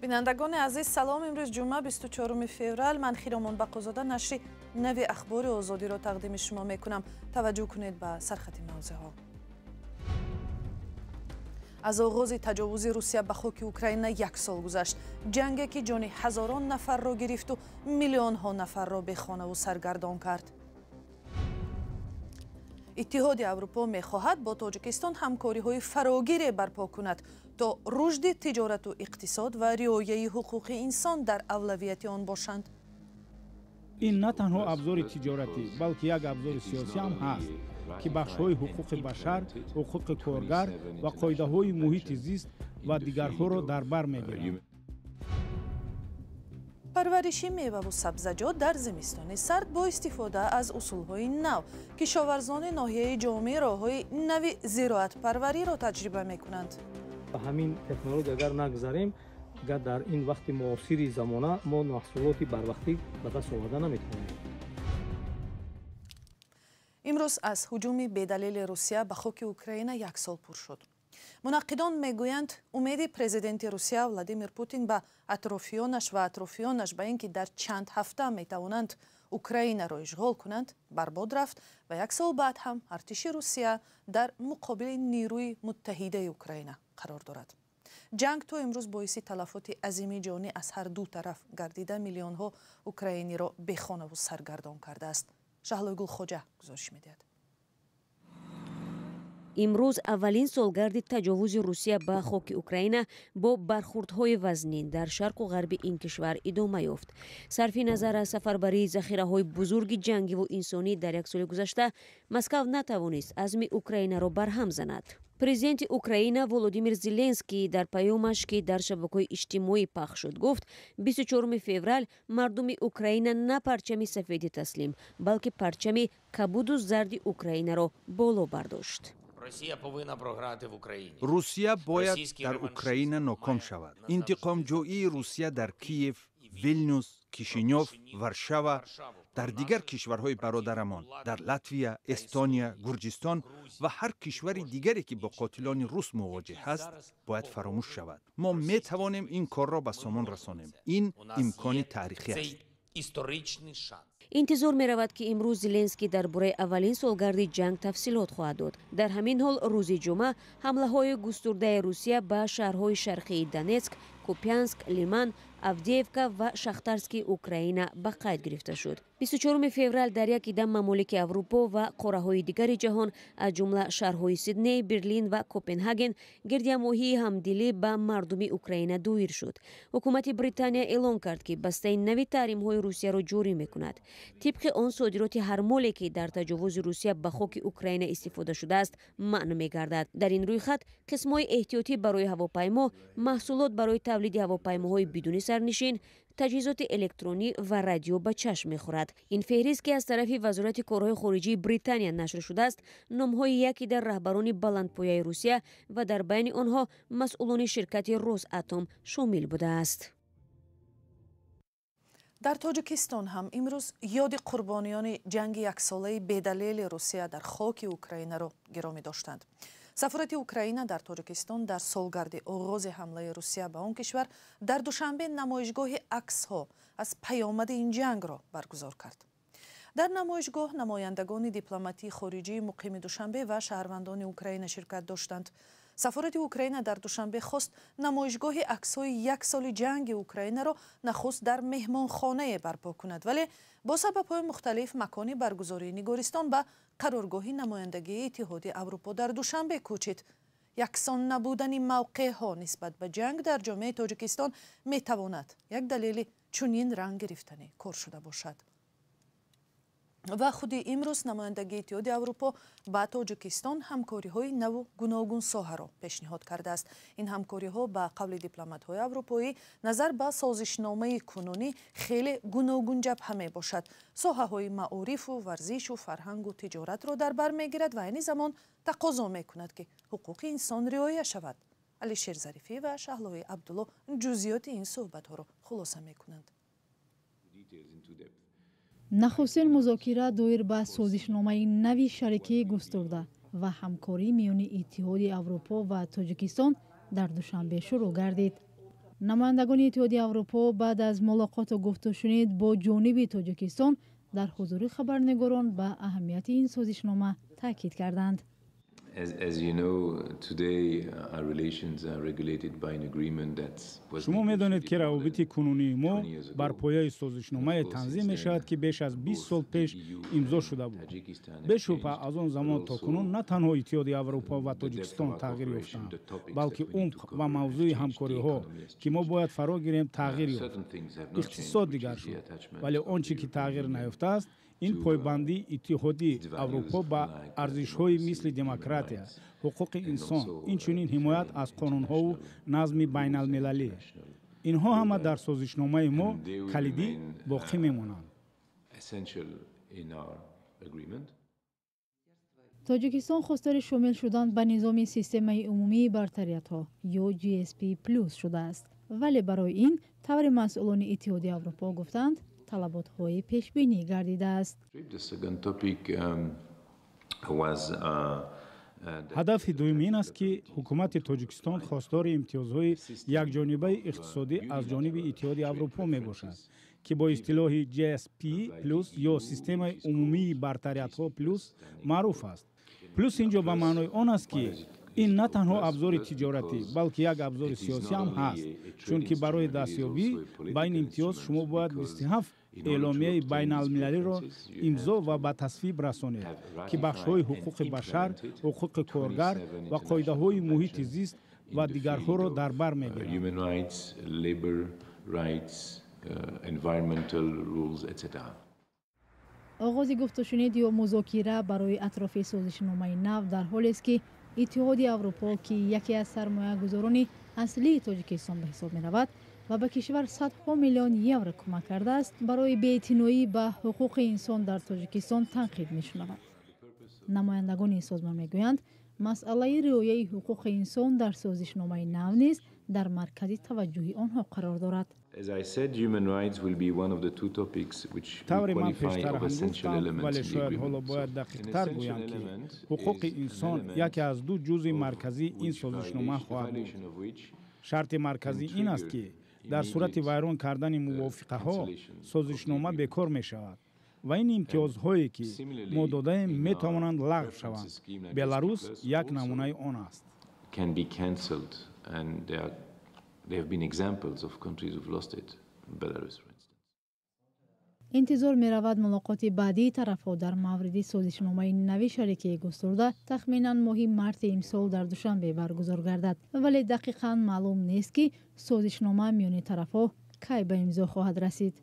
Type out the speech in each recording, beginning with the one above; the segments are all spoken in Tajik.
Бинандагони азиз, салом. Имрӯз ҷумъа, 24 феврал. Ман Хиромон Бақозода нашри нави Ахбори Озодиро тақдими шумо мекунам. Таваҷҷӯҳ кунед ба сархати мавзӯъҳо. Аз оғози таҷовузи Русия ба хоки Украина як сол гузашт. Ҷанге, ки ҷони ҳазорон нафарро гирифту миллионҳо нафарро бехонаву саргардон кард. Иттиҳоди Аврупо мехоҳад бо Тоҷикистон ҳамкориҳои фарогире барпо кунад, то рушди тиҷорату иқтисод ва риояи ҳуқуқи инсон дар авлавияти он бошанд. Ин на танҳо абзори тиҷоратӣ, балки як абзори сиёсӣ ҳам ҳаст, ки бахшҳои ҳуқуқи башар, ҳуқуқи коргар ва қоидаҳои муҳити зист ва дигарҳоро дар бар мегирад. Парвариши меваву сабзаҷот дар зимистони сард бо истифода аз усулҳои нав. Кишоварзони ноҳияи Ҷомӣ роҳҳои нави зироатпарвариро таҷриба мекунанд. Ба ҳамин технология агар нагзарем, агар дар ин вақти муосири замона мо маҳсулоти барвақтӣ ба даст оварда наметавонем. Имрӯз аз ҳуҷуми бедалели Русия ба хоки Украина як сол пур шуд. Мунаққидон мегӯянд, умеди президенти Русия Владимир Путин ба атрофиёнаш ва атрофиёнаш ба ин ки дар чанд ҳафта метавонанд Украинаро ишғол кунанд, барбод рафт ва як сол баъд ҳам артиши Русия дар муқобили нерӯи муттаҳидаи Украина қарор дорад. Ҷанг то имрӯз боиси талафоти азими ҷонӣ аз ҳар ду тараф гардида, миллионҳо украиниро бехонаву саргардон кардааст. Шаҳлои Гулхоҷа гузориш медиҳад. Имрӯз аввалин солгарди таҷовузи Русия ба хоки Украина бо бархурдҳои вазнин дар шарқу ғарби ин кишвар идома ёфт. Сарфи назар аз сафарбарии захираҳои бузурги ҷангиву инсонӣ дар як соли гузашта, Москав натавонист азми Украинаро барҳам занад. Президенти Украина Володимир Зеленский дар паёмаш, ки дар шабакаҳои иҷтимоӣ пахш шуд, гуфт: 24 феврал мардуми Украина на парчами сафеди таслим, балки парчами кабуду зарди Украинаро боло бардошт. Русия бояд дар Украина ноком шавад. Интиқомҷӯии Русия дар Киев, Вилнюс, Кишинёв, Варшава, дар дигар кишварҳои бародарамон, дар Латвия, Эстония, Гурҷистон ва ҳар кишвари дигаре, ки бо қотилони рус мувоҷеҳ ҳаст, бояд фаромӯш шавад. Мо метавонем ин корро ба сомон расонем. Ин имкони таърихӣ аст. Интизор меравад, ки имрӯз Зеленский дар бораи аввалин солгарди ҷанг тафсилот хоҳад дод. Дар ҳамин ҳол, рӯзи ҷумъа ҳамлаҳои густурдаи Русия ба шаҳрҳои шарқии Донецк, Купянск, Лиман, Авдеевка ва Шахтарски Украина ба қайд гирифта шуд. 24 феврал дар як идам мамолики Аврупо ва қораҳои дигари ҷаҳон, аз ҷумла шаҳрҳои Сидней, Берлин ва Копенҳаген, гирдиҳамоҳии ҳамдилӣ ба мардуми Украина доир шуд. Ҳукумати Британия эълон кард, ки бастаи нави таҳримҳои Русияро ҷорӣ мекунад. Тибқи он, содироти ҳар моле, ки дар таҷовузи Русия ба хоки Украина истифода шудааст, манъ мегардад. Дар ин рӯйхат қисмҳои эҳтиётӣ барои ҳавопаймо, маҳсулот барои тавлиди ҳавопаймоҳои бидуни сарнишин, таҷҳизоти электронӣ ва радио ба чашм мехӯрад. Ин феҳрист, ки аз тарафи Вазорати корҳои хориҷии Британия нашр шудааст, номҳои яке дар раҳбарони баландпояи Русия ва дар байни онҳо масъулони ширкати Росатом шомил будааст. Дар Тоҷикистон ҳам имрӯз ёди қурбониёни ҷанги яксолаи бедалели Русия дар хоки Украинаро гиромӣ доштанд. Сафорати Украина дар Тоҷикистон дар солгарди оғози ҳамлаи Русия ба он кишвар дар Душанбе намоишгоҳи аксҳо аз паёмади ин ҷангро баргузор кард. Дар намоишгоҳ намояндагони дипломатии хориҷии муқими Душанбе ва шаҳрвандони Украина ширкат доштанд. Сафорати Украина дар Душанбе хост намоишгоҳи аксҳои як соли ҷанги Украинаро нахуст дар меҳмонхонае барпо кунад, вале бо сабабҳои мухталиф макони баргузории нигористон ба қароргоҳи намояндагии Иттиҳоди Аврупо дар Душанбе кӯчид. Яксон набудани мавқеъҳо нисбат ба ҷанг дар ҷомеаи Тоҷикистон метавонад як далели чунин ранг гирифтани кор шуда бошад. Ва худи имрӯз намояндагии Иттиҳоди Аврупо ба Тоҷикистон ҳамкориҳои наву гуногунсоҳаро пешниҳод кардааст. Ин ҳамкориҳо, ба қавли дипломатҳои аврупоӣ, назар ба созишномаи кунунӣ хеле гуногунҷабҳа мебошад. Соҳаҳои маорифу варзишу фарҳангу тиҷоратро дар бар мегирад ва айни замон тақозо мекунад, ки ҳуқуқи инсон риоя шавад. Алишер Зарифӣ ва Шаҳлои Абдулло ҷузъиёти ин суҳбатҳоро хулоса мекунанд. Нахустин музокира доир ба созишномаи нави шарикии густурда ва ҳамкорӣ миёни Иттиҳоди Аврупо ва Тоҷикистон дар Душанбе шурӯъ гардид. Намояндагони Иттиҳоди Аврупо баъд аз мулоқоту гуфтушунид бо ҷониби Тоҷикистон дар ҳузури хабарнигорон ба аҳамияти ин созишнома таъкид карданд. Шумо медонед, ки равобити кунунии мо бар пояи созишномае танзим мешавад, ки беш аз 20 сол пеш имзо шуда буд. Бешубҳа, аз он замон то кунун на танҳо Иттиҳоди Аврупо ва Тоҷикистон тағйир ёфтаанд, балки умқ ва мавзӯи ҳамкориҳо, ки мо бояд фаро гирем, тағйир ёфт. Иқтисод дигар шуд, вале он чӣ ки тағйир наёфтааст, ин пойбандии Иттиҳоди Аврупо ба арзишҳои мисли демократия, ҳуқуқи инсон, инчунин ҳимоят аз қонунҳову назми байналмилалӣ. Инҳо ҳама дар созишномаи мо калидӣ боқӣ мемонанд. Тоҷикистон хостори шомил шудан ба низоми системаи умумии бартариятҳо ё GSP плюс шудааст, вале барои ин таври масъулони Иттиҳоди Аврупо гуфтанд, талаботҳои пешбинӣ гардидааст. Ҳадафи дуюм ин аст, ки ҳукумати Тоҷикистон хостори имтиёзҳои якҷонибаи иқтисодӣ аз ҷониби Иттиҳоди Аврупо мебошад, ки бо истилоҳи GSP плюс ё системаи умумии бартариятҳо плюс маъруф аст. Плюс ин ҷо ба маънои он аст, ки ин на танҳо абзори тиҷоратӣ, балки як абзори сиёсӣ ҳам ҳаст, чунки барои дастёбӣ ба ин имтиёз шумо бояд 27 эъломияи байналмилалиро имзо ва ба тасвиб расонед, ки бахшҳои ҳуқуқи башар, ҳуқуқи коргар ва қоидаҳои муҳити зист ва дигарҳоро дар бар мегиранд. Оғози гуфтушунид ё музокира барои атрофи созишномаи нав дар ҳолест, ки Иттиҳоди Аврупо, ки яке аз сармоягузорони аслии Тоҷикистон ба ҳисоб меравад ва ба кишвар садҳо миллион евро кӯмак кардааст, барои беэътиноӣ ба ҳуқуқи инсон дар Тоҷикистон танқид мешунавад. Намояндагони ин созмон мегӯянд, масъалаи риояи ҳуқуқи инсон дар созишномаи нав низ дар маркази таваҷҷӯҳи онҳо қарор дорад. Тавре ман пештар ҳам гуфтам, вале шояд ҳоло бояд дақиқтар гӯям, ки ҳуқуқи инсон яке аз ду ҷузъи марказии ин созишнома хоҳад буд. Шарти марказӣ ин аст, ки дар сурати вайрон кардани мувофиқаҳо созишнома бекор мешавад ва ин имтиёзҳое, ки мо додаем, метавонанд лағв шаванд. Беларус як намунаи он аст. Интизор меравад, мулоқоти баъдии тарафҳо дар мавриди созишномаи нави шарикии густурда тахминан моҳи марти имсол дар Душанбе баргузор гардад, вале дақиқан маълум нест, ки созишнома миёни тарафҳо кай ба имзо хоҳад расид.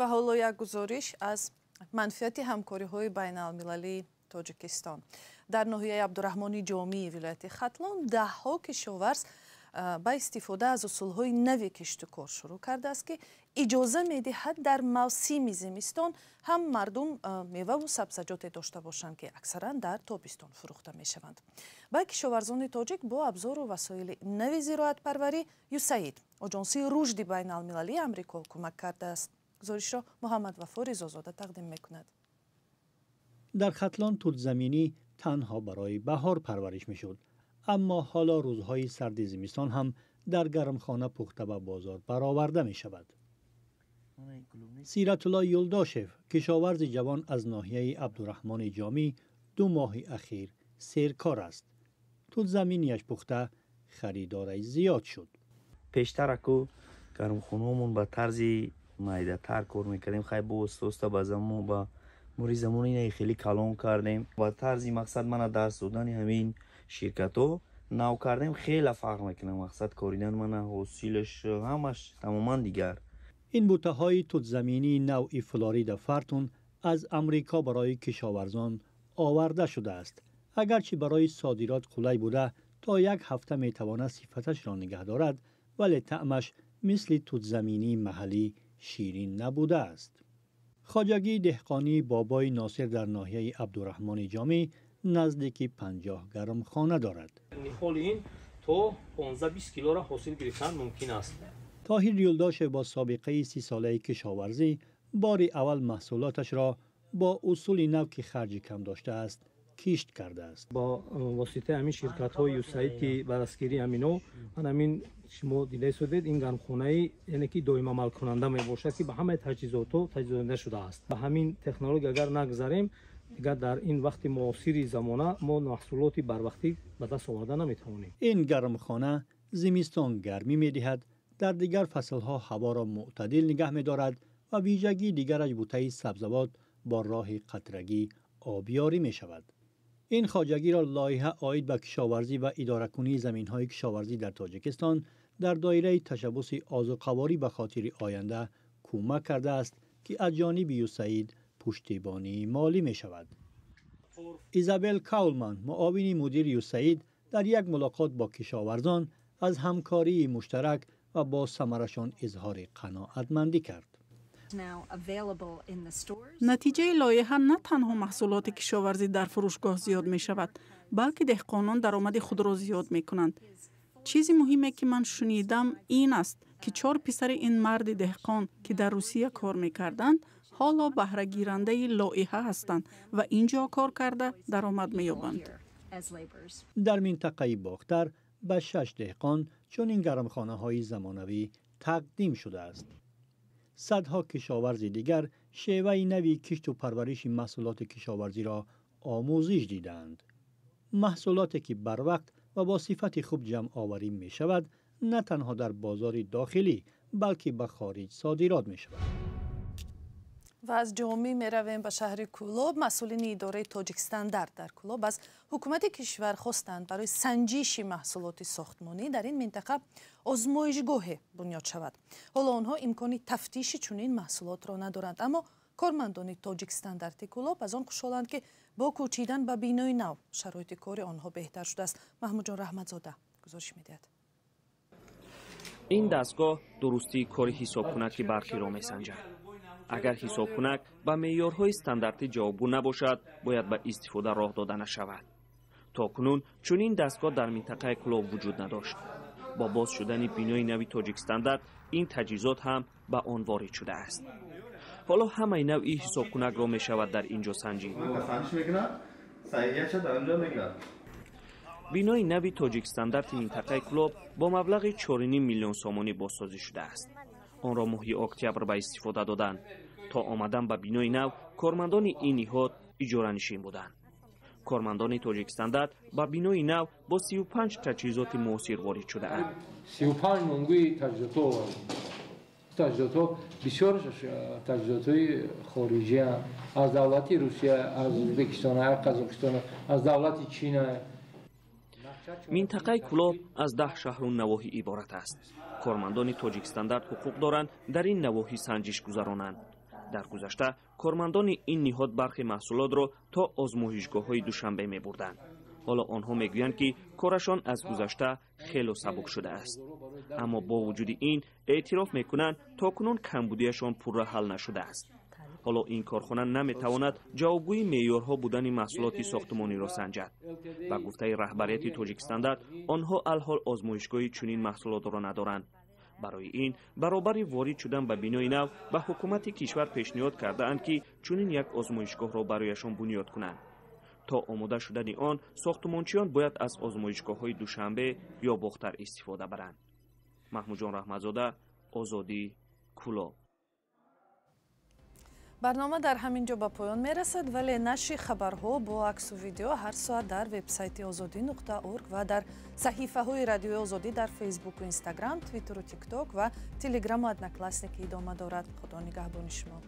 Ва ҳоло як гузориш аз манфиати ҳамкориҳои байналмилалии Тоҷикистон. Дар ноҳияи Абдураҳмони Ҷомии вилояти Хатлон даҳҳо кишоварз ба истифода аз усулҳои нави киштукор шурӯъ кардааст, ки иҷоза медиҳад дар мавсими зимистон ҳам мардум меваву сабзаҷоте дошта бошанд, ки аксаран дар тобистон фурӯхта мешаванд. Ба кишоварзони тоҷик бо абзору васоили нави зироатпарварӣ ЮСАИД, Оҷонсии рушди байналмилалии Амрико, кӯмак кардааст. Гузоришро Муҳаммад Вафо Ризозода тақдим мекунад. Дар Хатлон тутзаминӣ танҳо барои баҳор парвариш мешуд, аммо ҳоло рӯзҳои сарди зимистон ҳам дар гармхона пухта ба бозор бароварда мешавад. Сиратулло Юлдошев, кишоварзи ҷавон аз ноҳияи Абдураҳмони Ҷомӣ, 2 моҳи ахир серкор аст. Тутзаминияш пухта харидораи зиёд шуд. Пештараку гармхонаомон ба тарзи майдатар кор мекардем, хай бо оста-оста ба замон ба мури замони инаи хеле калон кардем. Ба тарзи мақсад мана дарс додани ҳамин ширкатҳо нав кардем, хеле фарқ мекунад. Мақсад коридан мана ҳосилаш ҳамаш тамоман дигар. Ин бутаҳои тутзаминии навъи Флорида Фартун аз Амрико барои кишоварзон оварда шудааст. Агарчи барои содирот қулай буда, то як ҳафта метавонад сифаташро нигаҳ дорад, вале таъмаш мисли тутзаминии маҳаллӣ ширин набудааст. Хоҷагии деҳқонии Бобои Носир дар ноҳияи Абдураҳмони Ҷомӣ наздики 50 гармхона дорад. Ниҳоли ин то 15-20 килора ҳосил гирифтан мумкин аст. Тоҳир Юлдошев бо собиқаи 30-солаи кишоварзӣ бори аввал маҳсулоташро бо усули нав, ки харҷи кам доштааст, кишт кардааст. Бо воситаи ҳамин ширкатҳои ЮСАИД, ки ба дастгирии ҳамино ман ҳамин шумо дида истодед, ин гармхонаи яъне ки доимамалкунанда мебошад, ки ба ҳамаи таҷҳизотҳо таҷҳизонида шудааст. Ба ҳамин технология агар нагзарем, дигар дар ин вақти муосири замона мо маҳсулоти барвақтӣ ба даст оварда наметавонем. Ин гармхона зимистон гармӣ медиҳад, дар дигар фаслҳо ҳаворо мӯътадил нигаҳ медорад ва вижагии дигараш бутаи сабзавот бо роҳи қатрагӣ обёрӣ мешавад. Ин хоҷагиро лоиҳа оид ба кишоварзӣ ва идоракунии заминҳои кишоварзӣ дар Тоҷикистон дар доираи ташаббуси озуқаворӣ ба хотири оянда кӯмак кардааст, ки аз ҷониби ЮСАИД пуштибонии молӣ мешавад. Изабел Каулман, муовини мудири ЮСАИД, дар як мулоқот бо кишоварзон аз ҳамкории муштарак ва бо самарашон изҳори қаноатмандӣ кард. Натиҷаи лоиҳа на танҳо маҳсулоти кишоварзӣ дар фурӯшгоҳ зиёд мешавад, балки деҳқонон даромади худро зиёд мекунанд. Чизи муҳиме, ки ман шунидам, ин аст, ки 4 писари ин марди деҳқон, ки дар Русия кор мекарданд, ҳоло баҳрагирандаи лоиҳа ҳастанд ва ин ҷо кор карда даромад меёбанд. Дар минтақаи Бохтар ба 6 деҳқон чунин гармхонаҳои замонавӣ тақдим шудааст. Садҳо кишоварзи дигар шеваи нави кишту парвариши маҳсулоти кишоварзиро омӯзиш дидаанд. Маҳсулоте ки барвақт ва бо сифати хуб ҷамъоварӣ мешавад, на танҳо дар бозори дохилӣ, балки ба хориҷ содирот мешавад. Ва аз Ҷомӣ меравем ба шаҳри Кӯлоб. Масъулини идораи Тоҷикстандарт дар Кӯлоб аз ҳукумати кишвар хостанд, барои санҷиши маҳсулоти сохтмонӣ дар ин минтақа озмоишгоҳе бунёд шавад. Ҳоло онҳо имкони тафтиши чунин маҳсулотро надоранд, аммо кормандони Тоҷикстандарти Кӯлоб аз он хушҳоланд, ки бо кӯчидан ба бинои нав шароити кори онҳо беҳтар шудааст. Маҳмудҷон Раҳматзода гузориш медиҳад. Ин дастгоҳ дурустии кори ҳисобкунаки барқиро месанҷад. Агар ҳисобкунак ба меъёрҳои стандартӣ ҷавобгӯ набошад, бояд ба истифода роҳ дода нашавад. То кунун чунин дастгоҳ дар минтақаи Кӯлоб вуҷуд надошт. Бо боз шудани бинои нави Тоҷикстандарт ин таҷҳизот ҳам ба он ворид шудааст. Ҳоло ҳамаи навъи ҳисобкунакро мешавад дар ин ҷо санҷид. Бинои нави Тоҷикстандарти минтақаи Кӯлоб бо маблағи 4,5 миллион сомонӣ бозсозӣ шудааст. Онро моҳи октябр ба истифода доданд. То омадан ба бинои нав кормандони ин ниҳод иҷоранишин буданд. Кормандони Тоҷикстандарт ба бинои нав бо 35 таҷҳизоти муосир ворид шудаанд. 35 номгӯи таҷҳизотҳо овардем. Таҷҳизотҳо бисёр таҷҳизотҳои хориҷианд, аз давлати Русия, аз Ӯзбекистон, аз Қазоқистон, аз давлати Чин. Минтақаи Кӯлоб аз 10 шаҳру навоҳӣ иборат аст. Кормандони Тоҷикстандарт ҳуқуқ доранд дар ин навоҳӣ санҷиш гузаронанд. Дар гузашта кормандони ин ниҳод бархи маҳсулотро то озмоишгоҳҳои Душанбе мебурданд. Ҳоло онҳо мегӯянд, ки корашон аз гузашта хело сабук шудааст. Аммо бо вуҷуди ин эътироф мекунанд, то кунун камбудиашон пурра ҳал нашудааст. Ҳоло ин корхона наметавонад ҷавобгӯи меъёрҳо будани маҳсулоти сохтмониро санҷад. Ба гуфтаи раҳбарияти Тоҷикстандарт, онҳо алҳол озмоишгоҳи чунин маҳсулотро надоранд. Барои ин баробари ворид шудан ба бинои нав ба ҳукумати кишвар пешниҳод кардаанд, ки чунин як озмоишгоҳро барояшон бунёд кунанд. То омода шудани он сохтмончиён бояд аз озмоишгоҳҳои Душанбе ё Бохтар истифода баранд. Маҳмудҷон Раҳматзода, Озодӣ, Кӯлоб. Барнома дар ҳамин ҷо ба поён мерасад, вале нашри хабарҳо бо аксу видео ҳар соат дар вебсайти озодӣ.орг ва дар саҳифаҳои Радиои Озодӣ дар Фейсбуку Инстаграм, Твиттеру Тикток ва Телеграму Одноклассники идома дорад. Худо нигаҳбони шумо.